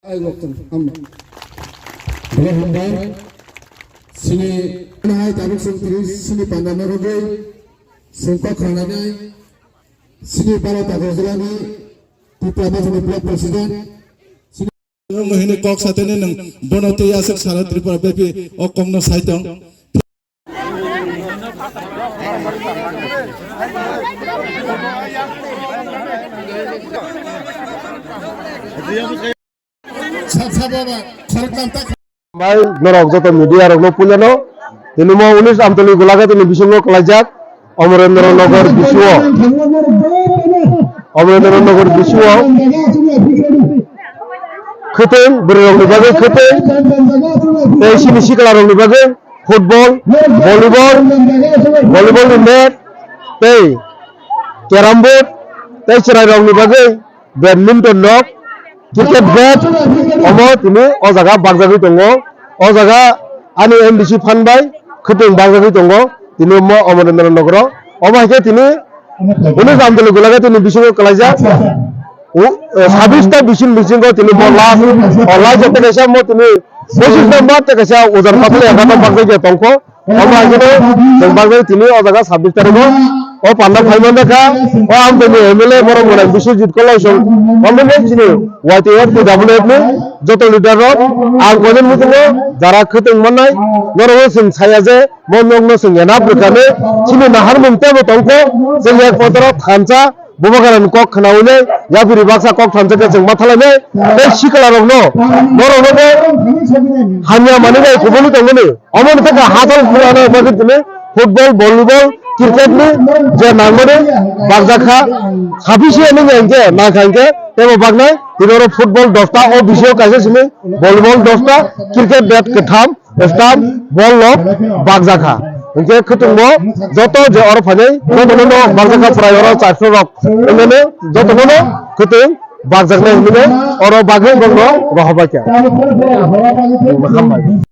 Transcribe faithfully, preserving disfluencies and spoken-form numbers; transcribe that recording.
Ai, welcome. Hambai. Bro, hambai. Sini, hai, tabuk song tiri, sini panda norogoi, songkok khananai, sini baro tago jilani, Tipra Mothani Block President, sini. Mohini kok satene nang bono tei aswk sara Tripura bepi o kokno saitong. Sab sabo ba khoroktham ta. Bai norok joto media rokno puilano tini mo unis Amtoli Golaghatini bisingo kwlaijak Amarendra Nagar bisiwo, Amarendra Nagar bisiwo khwtwng bwrwi rokni bagwi khwtwng tei sini sikla rokni bagwi football, volleyball, volleyball ni net tei carrom board tei chwrairokni bagwi badminton nok, cricket bat, omo tini o jaga bakjagwi tongo. O jaga ani M D C phan bai khwtwng bakjagwi tongo tini omo Amarendra Nogoro. Omo hai khe tini unis Amtoli Golaghatini bisingo kwlaijak. U-, eh, sabbish ta bisin bisingo tini bo last, o last jete kaisa mo tini pochisno mat kaisa ujar pathar ya gata bakjagwi tongkho. Omo hai kheno chwng bagwi tini o jaga sabbish tarikh o, o panda phai man kha, o Amtoni M L A borok mwnai Biswajit Kolaisong, omo ni chini Y T F T W F ni joto leader rok, ang koinani muchungo jara khwtwng mannai, norokno chwng saya je mo nokno chwng enough rwkha hinwi, chini naharmung teibo tongkho, chwng ek potro thansa, Bubagrani kok khnaui nai, yaphiri baksa kok thansa khe chwng ma thalainai, tei sikla rokno, norokno bo hamya manwi bai kubuni tongmani. Omo ni thaka hathal phuru ano bagwi tini football, volleyball, cricket ni je nangmani bakjak kha. Sabbish ni hwnkhe nangkha hwnkhe teibo baknai, tini oro football dosta o bisio kaisa simi, volleyball dosta, cricket bat kwtham, stamp, ball rok bakjak kha. Hinkhe khwtwngbo joto je oro phainai, jotono no bakjak kha prai oro charso rok. Hinkhe jotono no khwtwng bakjaknai hinwi oro bagwi bongno rohorbai kha. Hambai.